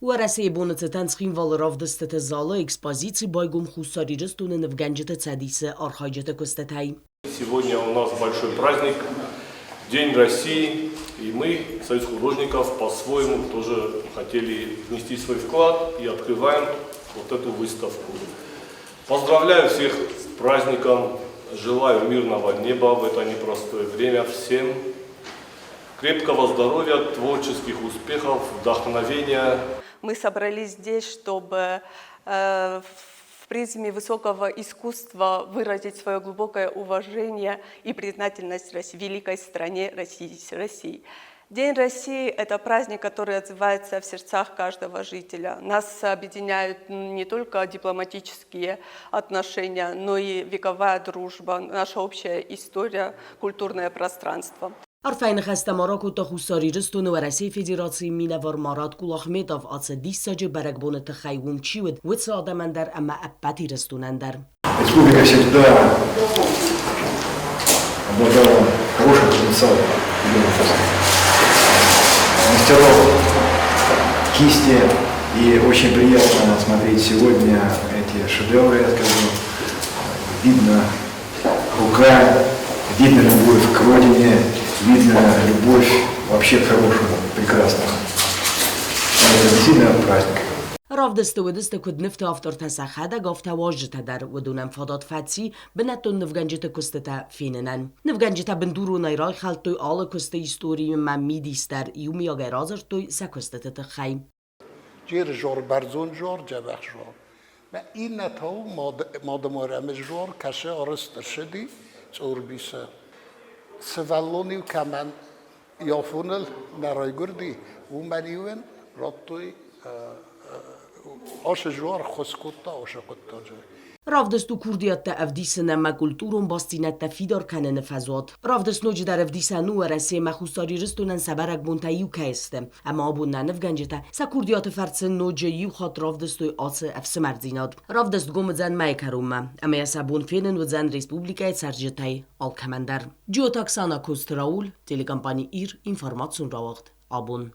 Уӕрӕсейы боны цытӕн Цхинвалы равдыстыты залы экспозици байгом Хуссар Ирыстоны нывгӕнджыты цӕдисы архайджыты куыстытӕй. Сегодня у нас большой праздник, День России, и мы, Союз художников, по-своему тоже хотели внести свой вклад и открываем вот эту выставку. Поздравляю всех с праздником, желаю мирного неба в это непростое время всем, крепкого здоровья, творческих успехов, вдохновения. Мы собрались здесь, чтобы в призме высокого искусства выразить свое глубокое уважение и признательность великой стране России. День России – это праздник, который отзывается в сердцах каждого жителя. Нас объединяют не только дипломатические отношения, но и вековая дружба, наша общая история, культурное пространство. Арфӕйы ныхӕстӕ ма ракодта Хуссар Ирыстоны Уӕрӕсейы Федерацийы минӕвар Марат Кулахметов ацы диссаджы бӕрӕгбоны тыххӕй уым чи уыд, уыцы адӕмӕн дӕр ӕмӕ ӕппӕт Ирыстонӕн дӕр. Республика всегда обладала хорошим потенциалом мастеров кисти. И очень приятно смотреть сегодня эти шедевры, я скажу. Видно рука, видно любовь к родине, видно любовь вообще к хорошему, прекрасному. Это действительно праздник. Равдысты уыдысты куыд нывты автортӕ сӕхӕдӕг, афтӕ уазджытӕ дӕр. Уыдонӕн фадат фӕци бынӕттон нывгӕнджыты куыстытӕ фенынӕн. Нывгӕнджытӕ бындуронӕй райхӕлдтой алы куысты историимӕ мидис дӕр, иумиагӕй радзырдтой сӕ куыстыты тыххӕй. Джеры жор бӕрзонд жор, дзӕбӕх жор. Мӕ иннӕтау мадымайрӕмы жор кӕсы арӕзт ӕрцыди Цъорбисы. Сывӕллон-иу кӕмӕн йӕ афоныл нӕ райгуырди, уымӕн-иу ын радтой ацы жор ххуыс кодта ацы хъуыддаджы. Равдыст у курдиӕттӕ ӕвдисын ӕмӕ культурон бастдзинӕдтӕ фидар кӕныны фӕзуат. Равдыст ноджыдӕр ӕвдисӕн у, Уӕрӕсе ӕмӕ Хуссар Ирыстонӕн сӕ бӕрӕгбонтӕ иу кӕй сты. Ӕмӕ абон нӕ нывгӕнджытӕ сӕ курдиаты фӕрцы ноджы иу хатт равдыстой ацы ӕфсымӕрдзинад. Равдыст гом уыдзӕн мӕйы кӕронмӕ, ӕмӕ йӕ сӕ бон фенын уыдзӕн республикӕйы цӕрджытӕй алкӕмӕн дӕр. Джиоты Оксана, Коцты Рауль, телекомпани Ир, информацион рауагъд. Абон.